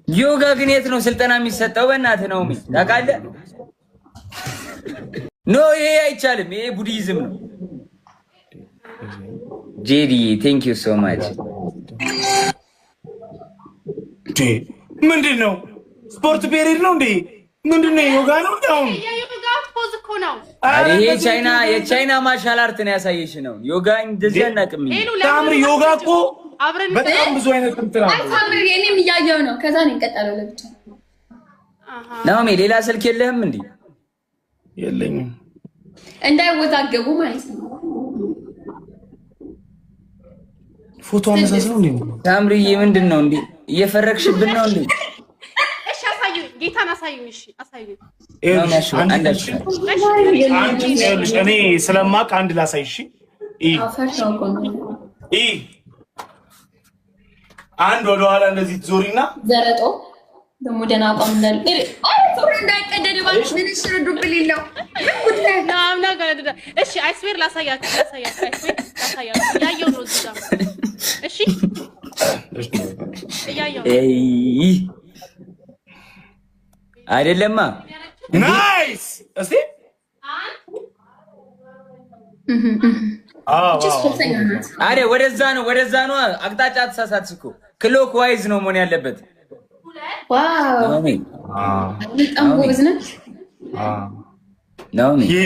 ዮጋ ግን የት ነው ስልጠና የሚሰጠው? በእናትህ ነው ታውቃለህ? No ይሄ አይቻልም። ይሄ ቡዲዝም ነው። ጄዲ thank you so much። ምንድን ነው ስፖርት period ነው እንዴ? ምንድን ነው ዮጋ ነው እንዴ? አሁን ይሄ ቻይና የቻይና martial art ነው ያሳየሽ ነው። ዮጋ እንደዚህ አናውቅም። ታምሪ ዮጋ እኮ በጣም ብዙ አይነት እንትን አለ። ታምሪ እኔም እያየሁ ነው። ከዛ ነው የቀጠለው ለብቻ። ናኦሚ ሌላ ስልክ የለህም እንዴ? የለኝም። እንዳይወዛገቡ ማለት ነው። ፎቶ አነሳስ ነው እንዴ? ታምሪዬ ምንድን ነው እንዴ? እየፈረክሽብን ነው እንዴ? እሺ አሳዩኝ፣ ጌታን አሳዩኝ። እሺ አሳዩኝ። እኔ ስለማውቅ አንድ ላሳይ። እሺ አንድ ወደኋላ እንደዚህ ትዞሪና ዘረጦ ደግሞ ደህና አቋም እንዳለ እንዳይቀደድ እባክሽ። ምን ሽርዱብ ሌለው እሺ I swear ላሳያችሁ፣ ላሳያችሁ፣ I swear ላሳያችሁ። እያየሁ ነው እዚህ ጋር። እሺ እያየሁ ነው። አይደለማ። Nice። እስቲ አረ ወደዛ ነው፣ ወደዛ ነው። አቅጣጫ ተሳሳትሽ እኮ። Clockwise ነው መሆን ያለበት። Wow በጣም ጎበዝ ነህ። ይሄ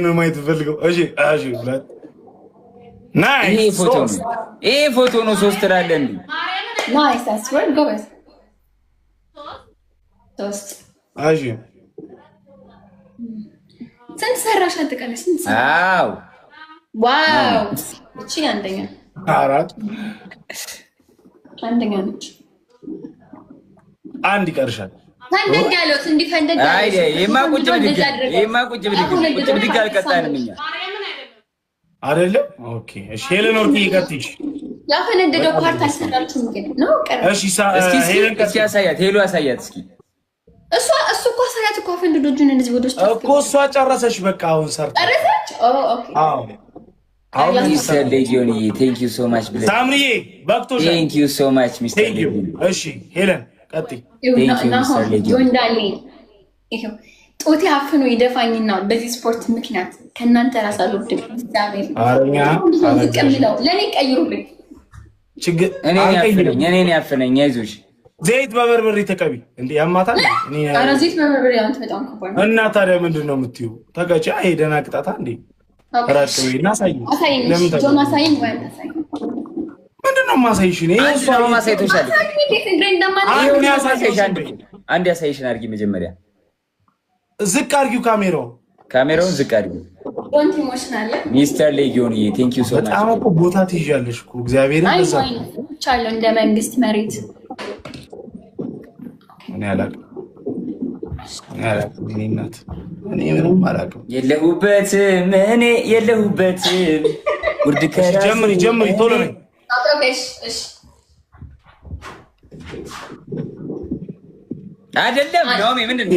ነው ማየት ፈልገው። እሺ እሺ፣ nice። ይሄ ፎቶ ነው፣ ይሄ ፎቶ ነው። ሶስት ትላለህ እንዴ? Nice I swear ጎበዝ። ሶስት እሺ፣ ስንት ሰራሽ? አጠቃላይ ስንት ሰራሽ? አዎ Wow እቺ አንደኛ አራት አንደኛ ነች። አንድ ይቀርሻል። ፈንደግ ያለው እንዲህ ፈንደግ ያለው። አይ ይሄማ ቁጭ ብድግ፣ ይሄማ ቁጭ ብድግ፣ ቁጭ ብድግ አልቀጣንም እኛ አይደለም። Okay እሺ፣ ሄለን ወርቅ ይቀጥይሽ። ያፈነደደው part አልሰራችሁም ግን ነው ቀረ። እሺ እስኪ ሄለን እስኪ አሳያት፣ ሄሉ አሳያት እስኪ። እሷ እሱ እኮ አሳያት እኮ አፈንድዶ እጁን እንደዚህ ወደ ውስጥ እኮ እሷ ጨረሰች። በቃ አሁን ሰርታ ጨረሰች። Okay አዎ አሁን ሚስተር ሌጊዮንዬ thank you so much ብለህ ሳምሪዬ በቅቶሻል። Thank you so much mister Thank you። ሌጊዮን። እሺ ሄለን ቀጥይ። Thank you mister ሌጊዮን። ጆንዳሌ ይኸው ጦቴ አፍኖ ይደፋኝና በዚህ ስፖርት ምክንያት ከእናንተ ራስ አልወድም። እግዚአብሔር አረኛ ዝቅ የምለው ለእኔ ቀይሩልኝ። ችግር እኔን ያፍነኝ፣ እኔን ያፍነኝ። አይዞሽ ዘይት በበርበሬ ተቀቢ እንዴ ያማታል። እኔ ኧረ ዘይት በበርበሬ አንተ በጣም ከባድ ነው። እና ታዲያ ምንድን ነው የምትይው? ተቀጪ። አይ ደህና ቅጣታ እንዴ ራቅ በይና አሳይኝ። አሳይኝ፣ ለምን ታዲያ? ጆን አሳይኝ ወይ አንተ አሳይኝ። ምንድን ነው የማሳይሽ? እኔ አንድ እሷ ነው ማሳይቶሻል። አሳይኝ፣ እንዴት እግሬ እንደማን አንድ ይኸው ያሳየሽ አንድ አንድ ያሳይሽን አድርጊ መጀመሪያ። ዝቅ አድርጊው ካሜራው። ካሜራውን ዝቅ አድርጊ። Don't emotional ሚስተር ሌጊዮንዬ thank you so much። በጣም እኮ ቦታ ትይዣለሽ እኮ እግዚአብሔርን። አይ በዛ ወይ ቻለው እንደ መንግስት መሬት እኔ አላውቅም፣ እኔ አላውቅም። እኔ እናት እኔ ምንም አላውቅም። የለሁበትም እኔ የለሁበትም። ውርድ ከራሴ ጀምሪ ጀምሪ፣ ቶሎ ነኝ። Okay እሺ እሺ አይደለም ናኦሚ፣ ምንድን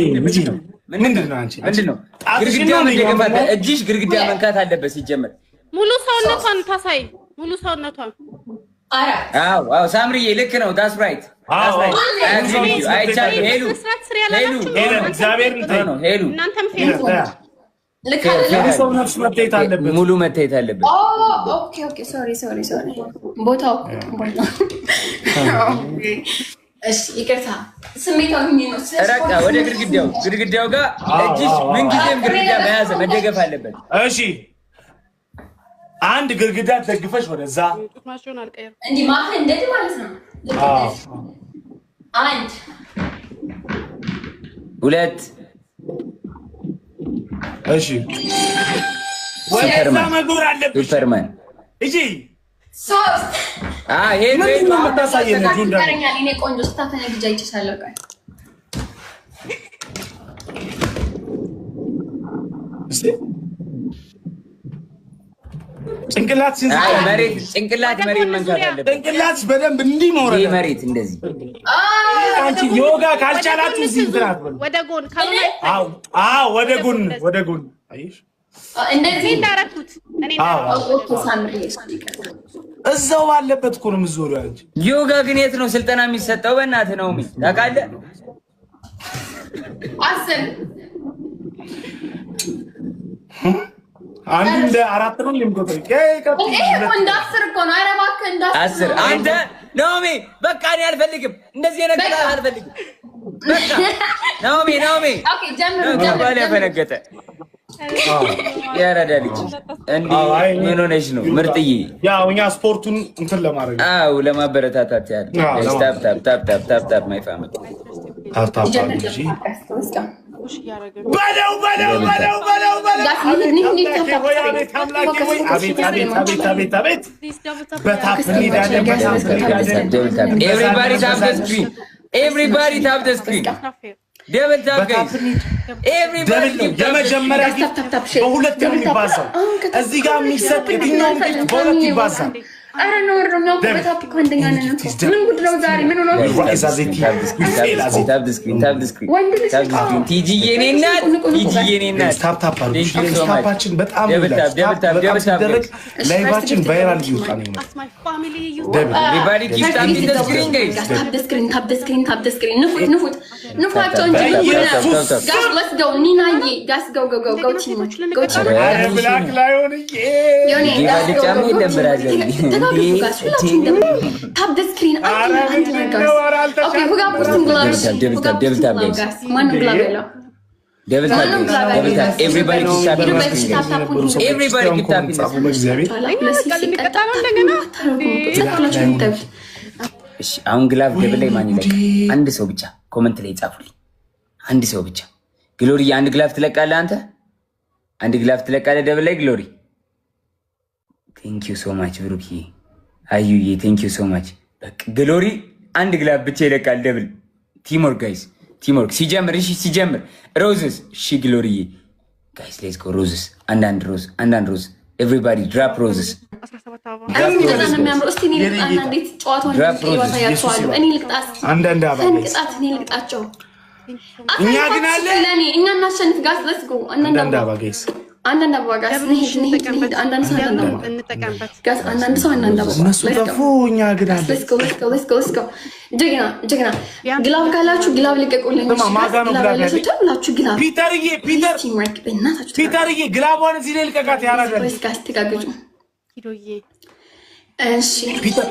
ነው ምንድን ነው አንቺ? ምንድን ነው? ጣትሽን ግድግዳ ነው እንዴ መደገፍ አለ። የማመጣው? እጅሽ ግድግዳ መንካት አለበት ሲጀመር። ሙሉ ሰውነቷን ታሳይ፣ ሙሉ ሰውነቷን። አራት አዎ አዎ፣ ሳምሪዬ ልክ ነው። That's right። አዎ አይቻልም። ሄሉ ስራት ስሪ ያላላችሁ ሄለን እግዚአብሔርን ተይ። No ሄሉ እናንተም fair ልክ አይደለም። ሙሉ ሰውነትሽ መታየት አለበት። ሙሉ መታየት አለበት። Okay okay፣ sorry sorry sorry፣ ቦታው እኮ ጥንቦል ነው። እሺ ይቅርታ፣ ስሜታዊ ሆኜ ነው። ረቃ ወደ ግድግዳው ግድግዳው ጋር እጅሽ ምንጊዜም ግድግዳ መያዝ መደገፍ አለበት። እሺ አንድ ግድግዳ ደግፈሽ ወደዛ። ጡትማቸውን አልቀየርኩም። እንዲህ ማፈንደድ ማለት ነው። ልክ አዎ አንድ ሁለት እሺ ወደዛ Superman መዞር አለብሽ። Superman እሺ ሶስት ሄሉ ምንድን ነው የምታሳየን? ጆን ዳንኤል? ይቀረኛል። እኔ ቆንጆ ስታፈነግጃ አይቼሻለሁ። ቆይ እስቲ ጭንቅላት አይ መሬት ጭንቅላት መሬት መንካት አለበት። ጭንቅላት በደንብ እንዲህ መውረድ ይህ መሬት እንደዚህ አንቺ ዮጋ ካልቻላችሁ እዚህ እንትን አትበሉ። ወደ ጎን ካልሆነ አዎ አዎ፣ ወደ ጎን ወደ ጎን። አየሽ እኔ እንደዚህ እንዳረኩት እኔ አዎ። እንዳረኩት። Okay ሳምሪ። እዛው ባለበት እኮ ነው የምትዞሪው አንቺ። ዮጋ ግን የት ነው ስልጠና የሚሰጠው? በእናትህ ነው ታውቃለህ? 10። አንዱ እንደ አራት ነው የሚቆጥረው። ይሄ እኮ እንደ 10 እኮ ነው። ኧረ እባክህ እንደ 10 10 ነው። አንተ ናኦሚ በቃ እኔ አልፈልግም፣ እንደዚህ ነገር አልፈልግም። በቃ ናኦሚ፣ ናኦሚ። Okay ጀምሩ ጀምሩ ከባል ጀምሩ። ያፈነገጠ ያረዳ ልጅ እንዲህ አዎ፣ አይ፣ ምን ሆነሽ ነው ምርጥዬ? ያው እኛ ስፖርቱን እንትን ለማድረግ ነው። አው ለማበረታታት ያህል። አዎ። Tap tap tap tap tap tap my family። Tap tap ጀምር አድርጉ እንጂ። ጀምር። Let's go. Push እያደረገ በለው በለው በለው በለው በለው። Guys ንሂድ ንሂድ። አቤት Tap tap። አምላኬ ሆይ፣ አቤት አምላኬ ሆይ፣ አቤት አቤት አቤት አቤት አቤት። Please double tap። በ tap እንሄዳለን፣ በ tap እንሄዳለን። Double tap, everybody tap the screen, everybody tap the screen. Double tap guys, everybody. Double ነው የመጀመሪያ gift በሁለት ነው የሚባዛው። እዚህ ጋር የሚሰጥ የትኛውም gift በሁለት ይባዛል። ኧረ ነውር ነው። እኛ እኮ በ tap እኮ አንደኛ ነን እኮ። ምን ጉድ ነው ዛሬ? ምን ሆኖ ነው? Rise አዜቲ፣ we fail አዜቲ። Tap the screen, tap the screen. ወንድ ልጅ Tap the screen። ቲጂዬ የኔ እናት፣ ቲጂዬ የኔ እናት። Tap tap አድርጉ። Thank you so much. Tap ኣችን በጣም Double tap, ይላል። double Tap tap, በጣም double tap, ሲደረግ guys. Live ኣችን viral እየወጣ ነው የሚመጣው። As my family you Double. Everybody keep tapping the screen, guys. Tap the screen, tap the screen, tap the screen። ንፉት ንፉት ንፏቸው እንጂ። በኢየሱስ። Guys, let's go ኒናዬ። Guys, go go go go team, go team። ኧረ ብላክ ላይሆን። ዮኒ። ጌባ ጫማ የለም brother። ተጋግዙ guys፣ ሁላችሁም tap the screen። አንድ አንድ ላይ guys። Okay, who got boosting gloves? Double tap, double tap, guys. Guys, ማነው glove ያለው? Double tap, guys, double tap. Everybody keep tapping the screen, guys. Everybody keep tapping the ጻፉ በእግዚአብሔር። ልንቀጣ ነው እንደገና። እሺ አሁን glove double ላይ ማን ይለቅ? አንድ ሰው ብቻ comment ላይ ጻፉልኝ። አንድ ሰው ብቻ። ግሎሪ አንድ glove ትለቃለህ አንተ? አንድ glove ትለቃለህ double ላይ ግሎሪ። Thank you so much ብሩክዬ፣ አዩዬ፣ thank you so much። በቃ ግሎሪ አንድ glove ብቻ ይለቃል double። Teamwork guys, teamwork ሲጀምር፣ እሺ ሲጀምር roses። እሺ ግሎሪዬ፣ guys, let's go. Roses፣ አንዳንድ ሮዝ፣ አንዳንድ rose። Everybody drop roses. 17 አበባ። እንደዛ ነው የሚያምረው። እስቲ እኔ ልቅጣና እንዴት ጨዋታውን Drop roses. ያሳያቸዋለሁ። እኔ ልቅጣ እስኪ። አንዳንድ አበባ guys። ፈንቅጣት እኔ ልቅጣቸው። እኛ ግን አለ። ለእኔ እኛ እናሸንፍ። Guys, let's go። አንዳንድ አንዳንድ አበባ፣ አበባ guys። አንዳንድ አበባ guys። ንሂድ ንሂድ ንሂድ። አንዳንድ ሰው አንዳንድ አበባ እንጠቀምበት። Guys፣ አንዳንድ ሰው አንዳንድ አበባ። እነሱ Let's go. ጠፉ፣ እኛ ግን አለ። Let's go, let's go, let's go, let's go። ጀግና ጀግና። Glove ካላችሁ glove ልቀቁልኝ። ስማ፣ ማጋ ነው glove Glove ያላችሁ ያለኝ? ተብላችሁ glove። ፒተርዬ፣ ፒተር። Teamwork በእናታችሁ። ፒተርዬ፣ glove ዋን እዚህ ላይ ልቀቃት። ያራዳል። ወይስ guys ተጋገዙ። ሂዶዬ። እሺ። ፒተር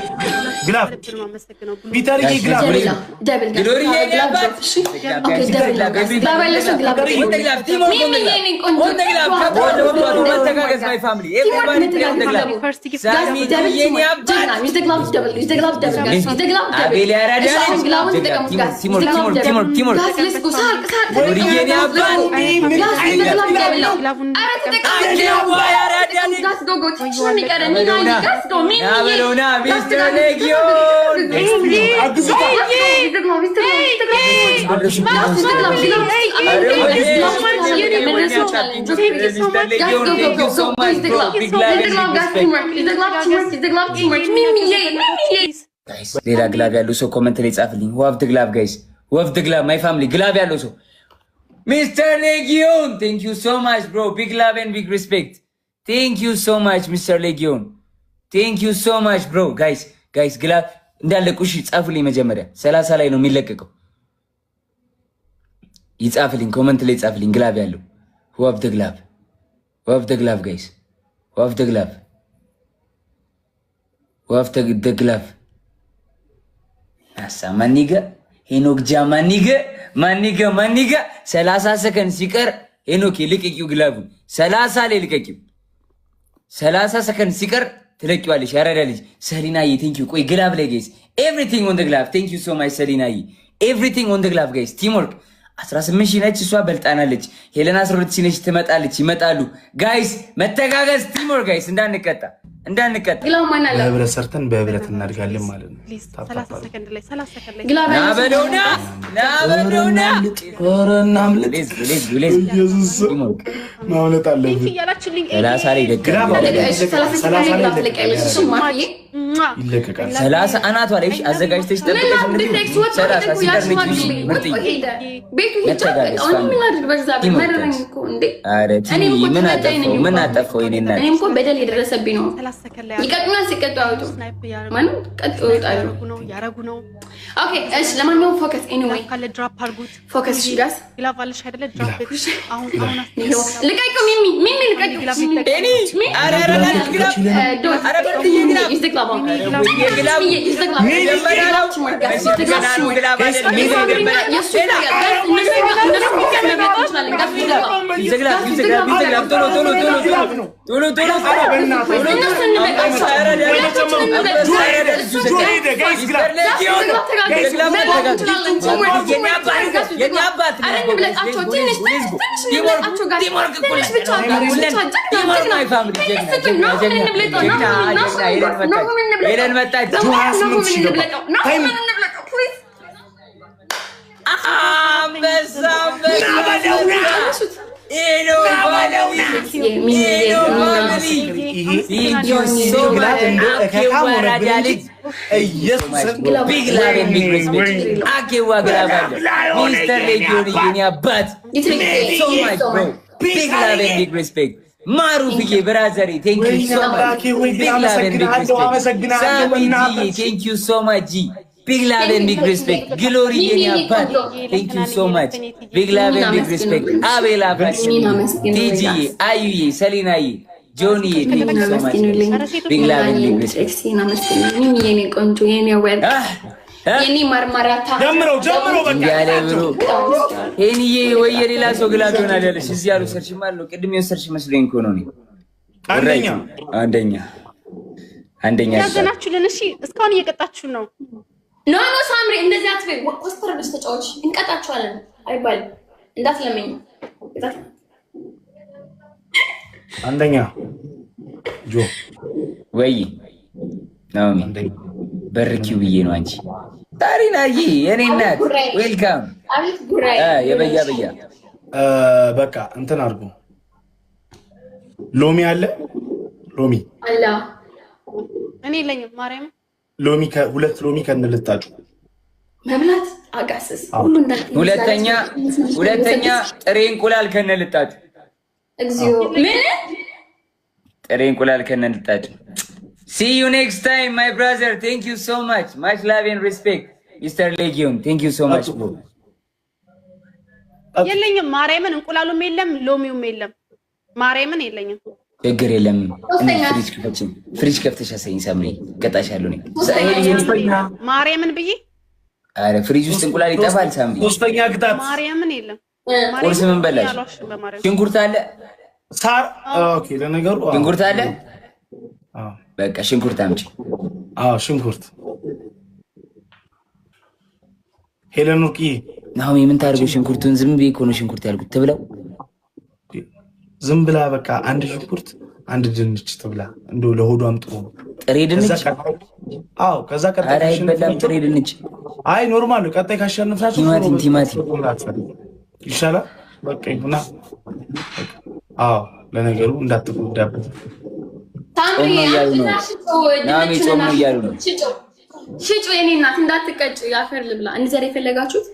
glove። ልብ ነው የማመሰግነው። ፒተርዬ glove። Double ነው double guys። ግሎሪዬ የኔ Glove አባት። Drop። እሺ okay, double ነው guys። Glove ያለ ሰው glove። ሚሚ የኔ ቆንጆ። መተጋገዝ my family, everybody glove። First gift. ሳሚ የኔ አባት። ጀግና። Use the glove double, use the glove double guys, use the glove double። አቤል ያራዳ እሺ አሁን glove ኡን ተጠቀሙት guys። Teamwork, teamwork, teamwork, teamwork። Guys, let's go። ሳቅ ሳቅ። ግሎሪዬ የኔ አባት። Guys, use the glove double ነው። Glove ኡን ኧረ ተጠቀሙት። አኬዋ ያራዳ ልጅ። Guys, go go። ትንሽ ነው የሚቀረን። ኒናዬ guys, go ሚሚ። ና በለውና ሚስተር ሌጊዮን። አግዙታ። Guys, ሌላ glove ያለው ሰው comment ላይ ጻፍልኝ። Who have the glove, guys? Who have the glove, my family? Glove ያለው ሰው። ሚስተር ሌጊዮን, thank you so much, bro. Big love and big respect. Thank you so much, ሚስተር ሌጊዮን, thank you so much, bro። Guys, guys, glove እንዳለቁ እሺ ጻፉልኝ። መጀመሪያ 30 ላይ ነው የሚለቀቀው። ይጻፍልኝ፣ comment ላይ ጻፍልኝ። Glove ያለው፣ who have the glove? Who have the glove, guys? Who have the glove? Who have the glove? ናሳ my nigga ሄኖክ ጃ my nigga, my nigga, my nigga። 30 ሰከንድ ሲቀር ሄኖክ ልቀቂው glove ኡን። 30 ላይ ልቀቂው። 30 ሰከንድ ሲቀር ትለቂዋለሽ። ያራዳ ልጅ ሰሊናዬ thank you። ቆይ glove ላይ guys, everything on glove። Thank you so much ሰሊናዬ። Everything on glove, guys, teamwork። 18 ሺህ ነች እሷ በልጣናለች። ሄለን 12 ሺህ ነች፣ ትመጣለች፣ ይመጣሉ። Guys መተጋገዝ፣ teamwork guys፣ እንዳንቀጣ እንዳንቀጣ። በህብረት ሰርተን በህብረት እናድጋለን ማለት ነው። Please. Tap tap 30 አድርጉ። ሰከንድ ላይ፣ 30 ሰከንድ ላይ። Glove ና በለውና ና በለውና። ኧረ እናምልጥ። Let's go, let's go, let's go. ኢየሱስ። Teamwork. ማምለጥ Thank አለብን። እያላችሁልኝ። 30 ላይ Glove ይለቃል። አለ። ይለቀቃል። 30 አናቷ ላይ እሺ፣ አዘጋጅተሽ ምን ጠብቀሽ ላድርግ? ምርጥ ኔክስት ወጥቶ 30 ሄደ እኮ ያ ሲቀር ልጅ ሽማግሌ ምርጥ ወጥቶ ሄደ። ቤቱ ሂጅ መተጋገዝ በቃ አሁን ምን ላድርግ? በእግዚአብሔር teamwork መረረኝ እኮ እንዴ። ኧረ እኔም እኮ ቲሚ ምን ተበዳይ አጠፋው? ነኝ ምን እኮ። አጠፋው? የኔ እናት እኔም እኮ በደል የደረሰብኝ ነው። 30 ሰከንድ ላይ ይቀጡናል፣ ሲቀጡ አይወጡ snipe እያደረጉ ማንም ቀጥ ይወጣሉ። ያረጉ ነው ያረጉ ነው። Okay እሺ፣ ለማንኛውም focus anyway glove ካለ drop አድርጉት። Focus እሺ guys Glove አለሽ አይደለ? Drop አሁን አሁን ልቀቂው፣ ሚሚ ሚሚ ልቀቂው። Glove ኤኒ ኧረ ኧረ ላድርግ glove ኧረ በርትዬ glove Use the glove on. የ glove Use the glove. መጀመሪያ ነው። ገና ነው glove አይደለም። መጀመሪያ use the glove use the glove use the glove ቶሎ ቶሎ ቶሎ ቶሎ ቶሎ ቶሎ ቶሎ ሄደ guys glove ሄለን መጣች። አንበሳ አንበሳ ይሄ ነው family thank you so much አኬዋ ራዳ ልጅ big love and big respect አኬዋ glove አለ ሚስተር ሌጊዮን የኔ አባት so much bro big love and big respect ማሩፍዬ brother ኤ thank you so much big love and big respect ሳሚጂዬ thank you so much G big love and big respect ግሎሪ የኔ አባት thank you so much big love and big respect አቤላ ቲጂዬ አዩዬ ሰሊናዬ ጆኒዬ thank you so much big love and big respect የኔ ቆንጆ የኔ ወርቅ የኔ ማርማራታ ጀምረው ጀምረው በቃ ያለ bro ይሄንዬ ወይ የሌላ ሰው glove ይሆናል ያለሽ እዚህ ያልወሰድሽም አለው። ቅድም የወሰድሽ መስሎኝ እኮ ነው እኔ። አንደኛ አንደኛ አንደኛ ያዘናችሁልን። እሺ እስካሁን እየቀጣችሁ ነው። No no ሳምሪ እንደዚህ አትበይ። ኮስተር ብለሽ ተጫወች። እንቀጣችኋለን አይባልም። እንዳትለመኝ። አንደኛ ጆ ወይ ናኦሚ አንደኛ በርኪው ብዬ ነው። አንቺ ታሪናዬ የኔ እናት welcome። አቤት ጉራዬ። የበያ በያ በቃ እንትን አድርጎ ሎሚ አለ ሎሚ አላ እኔ የለኝም ማርያም ሎሚ ሁለት ሎሚ ከንልጣጩ መብላት አጋስስ ሁሉ እንዳት ሁለተኛ ሁለተኛ ጥሬ እንቁላል ከነልጣጩ እግዚኦ ምን ጥሬ እንቁላል ከነልጣጩ። See you next time my brother thank you so much much love and respect ሚስተር ሌጊዮን thank you so much bro። የለኝም ማርያምን። እንቁላሉም የለም ሎሚውም የለም። ማርያምን የለኝም። ችግር የለም። ሶስተኛ። ፍሪጅ ክፈች፣ ፍሪጅ ከፍተሽ አሳይኝ ሳምሪ፣ እቀጣሻለሁ እኔ። ማርያምን ብዬ ኧረ ፍሪጅ ውስጥ እንቁላል ይጠፋል ሳምሪ። ሶስተኛ ቅጣት ማርያምን የለም። ቁርስ ምን በላሽ? አልዋሽም በማርያም። ሽንኩርት አለ፣ ሳር okay። ለነገሩ አዎ፣ ሽንኩርት አለ። አዎ፣ በቃ ሽንኩርት አምጪ። አዎ ሽንኩርት ሄለን ወርቅዬ ናሆሚ ምን ታደርገው ሽንኩርቱን? ዝም ብዬ እኮ ነው ሽንኩርት ያልኩት። ትብለው ዝም ብላ በቃ አንድ ሽንኩርት አንድ ድንች ትብላ፣ እንደው ለሆዷም ጥሩ ነው። ጥሬ ከዛ ድንች? ቀጣይ አዎ፣ ከዛ ቀጣይ ኧረ አይበላም ጥሬ ድንች። አይ normal ነው። ቀጣይ ካሸነፍናቸው ቲማቲም ቲማቲም ይሻላል። በቃ ይሁና። አዎ ለነገሩ እንዳትጎዳበት ሳምሪ ጾም ነው እያሉ ነው። ናሚ ጾም ነው እያሉ ነው። ሽጩ የኔ እናት እንዳትቀጭ፣ አፈር ልብላ። እንደዚያ የፈለጋችሁት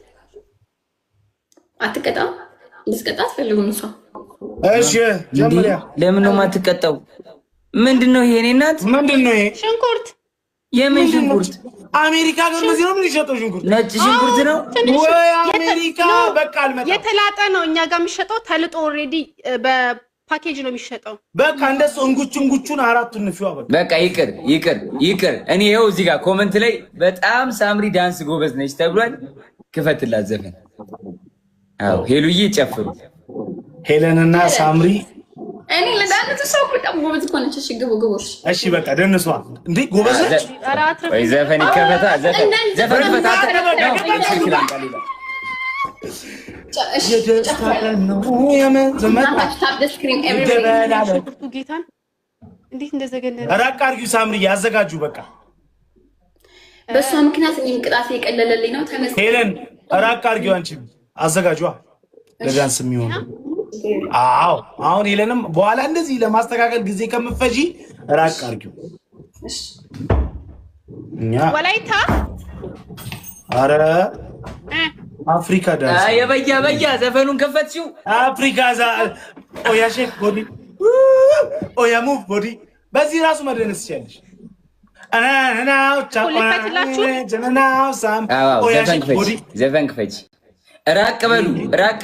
አትቀጣም። እንድትቀጣ አትፈልጉም እሷ። እሺ ጀምሪያ። ለምን ነው የማትቀጣው? ምንድን ነው ይሄ? የኔ እናት ምንድን ነው ይሄ? ሽንኩርት የምን ሽንኩርት? አሜሪካ ግን እንደዚህ ነው የሚሸጠው ሽንኩርት? ነጭ ሽንኩርት ነው። ትንሽ ወይ አሜሪካ በቃ አልመጣም። የተላጠ ነው እኛ ጋር የሚሸጠው ተልጦ already በ ፓኬጅ ነው የሚሸጠው። በቃ እንደሱ እንጉች እንጉቹን አራቱን ንፊዋ በቃ። በቃ ይቅር ይቅር ይቅር። እኔ ይኸው እዚህ ጋር comment ላይ በጣም ሳምሪ ዳንስ ጎበዝ ነች ተብሏል። ክፈትላት ዘፈን። አዎ ሄሉዬ ጨፍሩ። ሄለንና ሳምሪ እኔ ለዳንስ ሰው በጣም ጎበዝ እኮ ነች። እሺ ግቡ ግቡ። እሺ እሺ በቃ ደንሷ እንዴ ጎበዝ ነች። ኧረ አትረፍ። ወይ ዘፈን ይከፈታ። ዘፈን ዘፈን ይፈታ። እሺ የደስታ ቀን ነው የመዘመን tap the screen everybody። ይደበላለቅ። ሽንኩርቱ ጌታን እንዴት እንደዘገነነ ራቅ አድርጊው ሳምሪ ያዘጋጁ በቃ። በእሷ ምክንያት እኔም ቅጣት የቀለለልኝ ነው። ተመስገን። ሄለን ራቅ አድርጊው አንቺ አዘጋጇ ለዳንስ የሚሆኑ አዎ። አሁን ሄለንም በኋላ እንደዚህ ለማስተካከል ጊዜ ከምፈጂ ራቅ አድርጊው። እሺ እኛ ወላይታ። አረ አፍሪካ ዳንስ። የበያ በያ ዘፈኑን ከፈትሽው። አፍሪካ ዛ oya shake body, oya move body። በዚህ ራሱ መደነስ ትችያለሽ። ልክፈትላችሁ? አዎ፣ ዘፈን ክፈች፣ ዘፈን ክፈች። ራቅ በሉ፣ ራቅ።